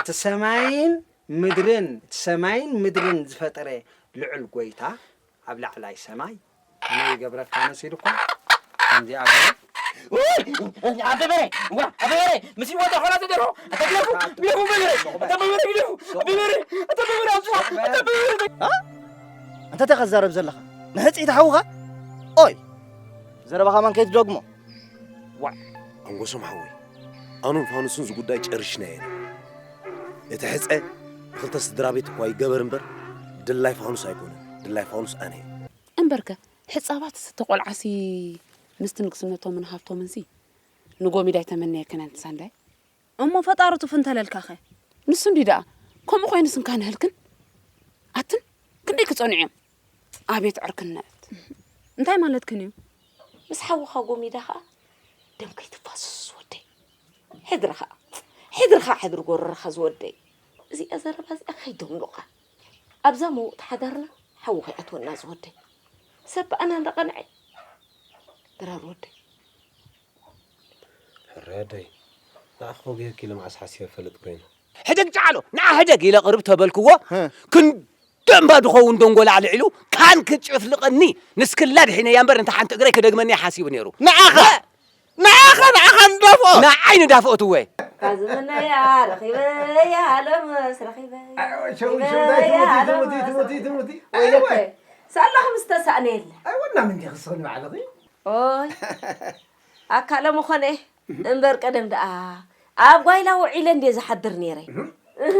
እቲ ሰማይን ምድርን፣ እቲ ሰማይን ምድርን ዝፈጠረ ልዑል ጎይታ ኣብ ላዕላይ ሰማይ ከመይ ይገብረካ መሲልኩም? ከምዚኣ ገይሩ ኣበበረ ዋ ኣበበረ ምስ ይወጣ ኾላ ተደሮ ኣተግለፉ ግለፉ በበረ ኣተበበረ ግለፉ ኣበበረ ኣተበበረ ኣውፅዋ ኣተበበረ እ? እንታይ ኢኻ ትዛረብ ዘለኻ? ንሕፅይ ትሓውኻ? ኦይ! ዘረባኻ መን ከይትደግሞ። ኣንጎሶም ሓወይ፣ ኣኑን ፋኑስን ዝጉዳይ ጨርሽናዮ ኢና። እቲ ሕፀ ብክልተ ስድራ ቤት እኳ ይገበር እምበር ድላይ ፋኑስ ኣይኮነን። ድላይ ፋኑስ ኣነ እየ። እምበርከ ሕፃባት ዝተቆልዓሲ ምስቲ ንግስነቶምን ሃብቶምንሲ ንጎሚድ ኣይተመነየክን ኣንቲ ሳንዳይ። እሞ ፈጣሪ ቱፍ እንተለልካኸ? ንሱ እንዲ ደኣ ከምኡ ኮይኑስ እንካ ንህልክን ኣትን ክንደይ ክጸንዑ እዮም? ኣቤት ዕርክነት! እንታይ ማለትክን እዩ? ምስ ሓውኻ ጎሚዳ ኸኣ ደም ከይትፋስስ ዝወደይ። ሕድሪ ኸኣ ሕድሪ ኸኣ ሕድሪ ጎረርኻ ዝወደይ። እዚኣ ዘረባ እዚኣ ከይደምሉኻ ኣብዛ መውቕቲ ሓዳርና ሓዊ ከይኣትወና ዝወደይ። ሰብ ብኣና እንዳቐንዐ ድራር ወደይ። ሕራይ ኣደይ ንዓኺ ወጊሀኪ ኢለ መዓስ ሓሲበ እፈልጥ ኮይነ። ሕደግ ጨዓሎ ንዓ ሕደግ ኢለ ቅርብ ተበልክዎ ክንደምባ ድኸውን ደንጎላ ኣልዒሉ ካን ክጭፍልቐኒ ንስክላ ድሒነያ እምበር እንተ ሓንቲ እግረይ ክደግመኒ ሓሲቡ ነይሩ። ንዓኻ ንዓኻ ንዓኻ ንዳፍኦ ንዓይ ንዳፍኦ ትወ ካዝምነያ ረኺበያ ሎምስ ረኺበያ ሸውሸውታይ ትሙቲ ትሙቲ ትሙቲ ትሙቲ ወይለኮይ ሳላኹም ዝተሳእነ የለ ኣይወና ምንዲ ክስኽኒ ባዕልኺ ኦይ ኣካለ መኾነ እምበር ቀደም ደኣ ኣብ ጓይላ ውዒለ እንድየ ዝሓድር ነይረ። እህ።